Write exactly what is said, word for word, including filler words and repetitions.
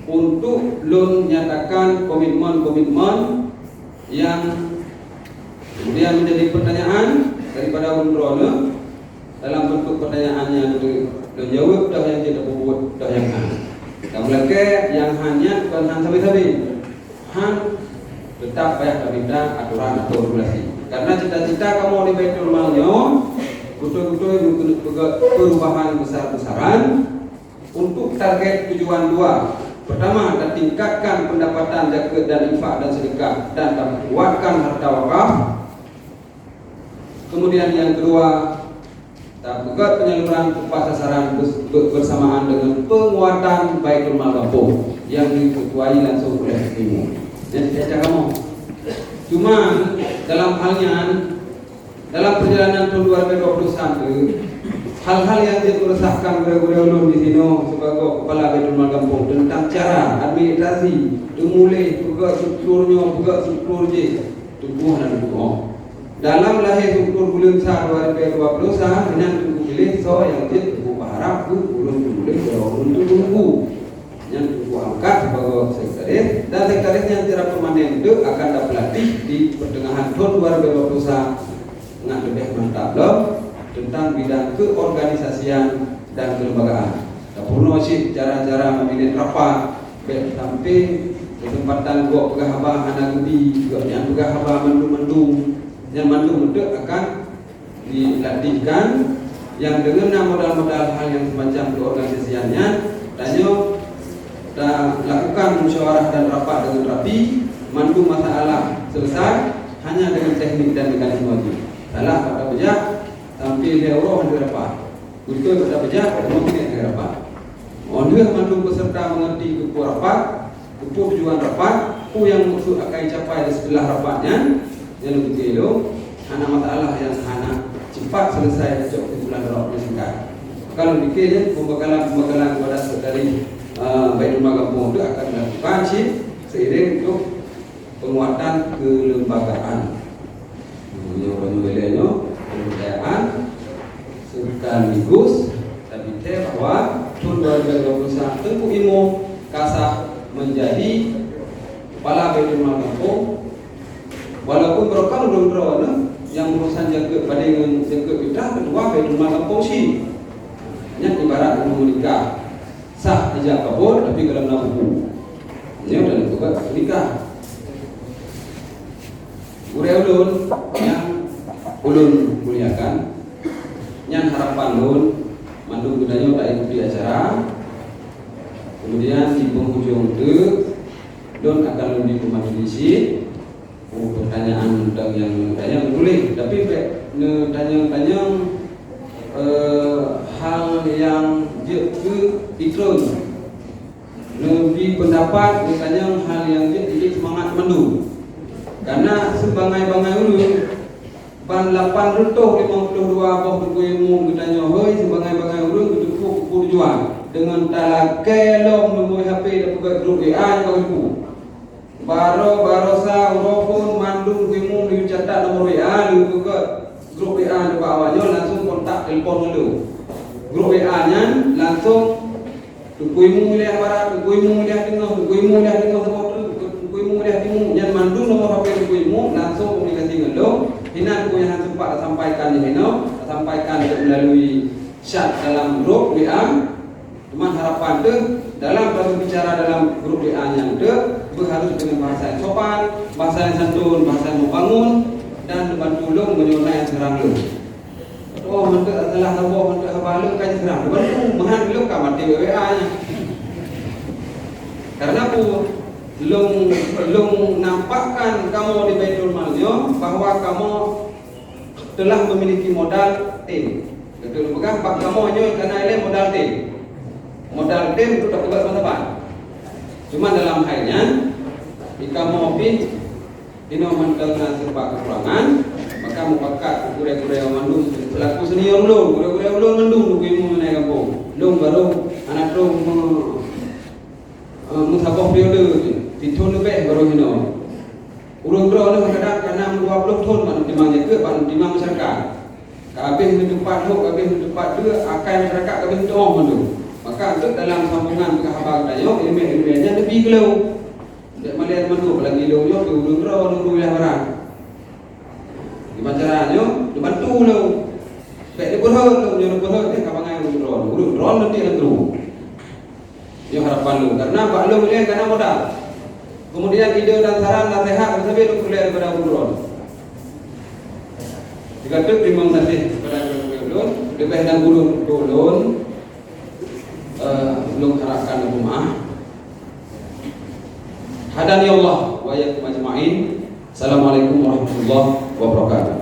untuk lôn nyatakan komitmen-komitmen yang kemudian menjadi pertanyaan daripada ulôn droeneuh dalam bentuk pertanyaan nyang lôn jaweueb, toh nyang jeuet tapeubuet, toh nyang hana. Dan meulakée nyang hana nyan kon hana sabe-sabe. Han, tetap payah taminta aturan atau regulasi. Karena cita-cita kamoe di Baitul Mal nyoe beutôi-beutôi meukeunong peugét perubahan besar-besaran untuk target tujuan dua. Pertama, tatingkatkan pendapatan zakat dan infak dan sedekah dan takuatkan harta wakaf. Kemudian yang kedua, tapeugét penyaluran tepat sasaran bes-, be-, bersamaan dengan penguatan Baitul Mal gampông yang diketuai langsung oleh Timur. Jadi, saya cakap mau. Cuman, dalam hal nyan, dalam perjalanan tahun dua ribu dua puluh satu, hal-hal yang jeuet meresahkan gurée-gurée ulôn di sinoe sebagai kepala Baitul Mal gampông tentang cara administrasi, teumuléh, peugét struktur nyoe, peugét struktur jih, tuboh dan tuboh. Dalam lahé struktur buleuen sa dua ribu dua puluh sa, inan Teungku pilih soe nyang jeuet Teungku peuharab keu ulôn teumuléh sidroe ulôn Teungku. Nyan Teungku angkat sibagoe sekretaris, dan sekretaris nyan secara permanen teuk akan tapeulatih di pertengahan thon dua ribu dua puluh sa ngon leubeh mantap lom teuntang bidang keorganisasian dan kelembagaan. Tapeurunoe cit cara-cara memimpin rapat, bék sampai kesempatan gob peugah haba hana geubi, gobnyan peugah haba mandum-mandum. Nyan mandum teuk akan dilatihkan, yang deungon na modal-modal hal yang semacam keorganisasian nyan, tanyoe talakukan musyawarah dan rapat dengan rapi, mandum masalah selesai hanya dengan teknik dan mekanisme jih. Salah bak tapeujak, sampai lhée uroe hana rapat. Beutôi bak tapeujak, uroe nyan hana rapat. Óh lheueh mandum peserta mengerti keupeue rapat, keupeue tujuan rapat, peue nyang meukeusut akan jicapai di seuteulah rapat nyan, nyan lôn pike lom, hana masalah nyang hana cepat selesai tacok kesimpulan dalam waktu singkat. Maka lôn pike nyan pembekalan-pembekalan kepada sekretaris, eh, Baitul Mal gampông tu akan dilakukan cit seiring untuk penguatan kelembagaan. Nyoe, nyoe, nyoe, nyoe, kepercayaan sekaligus tabité bahwa thon dua ribu dua puluh satu Teungku Imum ka sah menjadi kepala Baitul Mal gampông. Walaupun barokon ulôn droeneuh nyang urusan jakeut padé ngon jakeut fitrah ketua Baitul Mal gampông cit. Nyan ibarat ureuëng meunikah. Sah ijab kabul, tapi goh lom na buku. Nyoe dan buku nikah. Gurée ulôn nyang ulôn muliakan, nyan harapan lôn mandum geutanyoe taikuti acara. Kemudian di penghujung tu, lôn akan lôn di peumajlis cit. Oh, pertanyaan tentang nyang neutanyong tuléh, tapi bék neutanyong-tanyong, eh, hal nyang jeuet keu itrön. Neubi pendapat neutanyong hal nyang jeuet jeuet seumangat mandum. Karena seubangai-bangai ureuëng, ban lapan reutôh limong ploh dua boh Teungku Imum geutanyoe hôi seubangai-bangai ureuëng geuteupeue keupeue tujuan deungon talakée lom neumui H P tapeugét grup W A nyang ka geupeu. Baroe-baroe sa uroe phon mandum Teungku Imum laju catat nomor W A, laju peugét grup W A nibak awak nyoe langsung kontak telepon ngon lôn. Grup W A nyan langsung Teungku Imum wilayah barat, Teungku Imum wilayah teungoh, Teungku Imum wilayah teungoh saboh treuk, Teungku Imum wilayah timu, nyan mandum nomor H P Teungku Imum langsung komunikasi ngon lôn. Hinan peue nyang hana sempat tasampaikan di hinoe, tasampaikan melalui chat dalam grup W A. Teuma harapan teuh dalam berbicara dalam grup W A nyan teuh beuharus dengan bahasa yang sopan, bahasa yang santun, bahasa yang membangun, dan neubantu lôn meunyoe na nyang seurang lôn. Oh, manteuek salah saboh, manteuek haba lôn ka jiseurang. Neubantu, meuhan lôn ka maté W A nyan. Karena peue? Lôn, lôn nampakkan kamoe di Baitul Mal nyoe bahwa kamoe telah memiliki modal tim. Beutôi lôn peugah, bak kamoe nyoe ka na ilée modal tim. Modal tim untuk tapeugah saban-saban. Cuma dalam hai nyan, di kamoe pih inoe mantong na seurupa kekurangan, maka mupakat gurée-gurée mandum selaku senior ulôn, gurée-gurée ulôn mandum Teungku Imum nyoe gampông. Lôn barô hana troh me-, eh, meusaboh periode, sithon leubeh barô hinoe. Ureuëng droeneuh kadang ka na meudua ploh thon bak neutimang jakeut, bak neutimang masyarakat. Ka habéh neutupat lhok, ka habéh neutupat deuk, akai masyarakat ka habéh neutuoh mandum. Maka Ka teuk dalam sambungan keu haba geutanyoe, ileumèe-ileumèe nyan neubi keu lôn. Dek malèe mandum lagèe lôn nyoe keu ureueng droe, ureueng wilayah barat. Gimana cara nyoe? Neubantu lôn. Bèk neupeurhot lôn, nyoe neupeurhot nyan ka bangai ureueng droe. Ureueng droe nanti lam kru. Nyoe harapan lôn. Karena bak lôn ilèe ka na modal. Kemudian ide dan saran, nasehat, dan sabé lôn peureulèe daripada ureueng droe. Sigoe teuk teurimong gaséh keupada gurèe-gurèe ulôn, leubèh dan gurèe ulôn, eh, ulôn harapkan leubèh maaf. Hadani Allah wa iyyakum ajma'in. Assalamualaikum warahmatullahi wabarakatuh.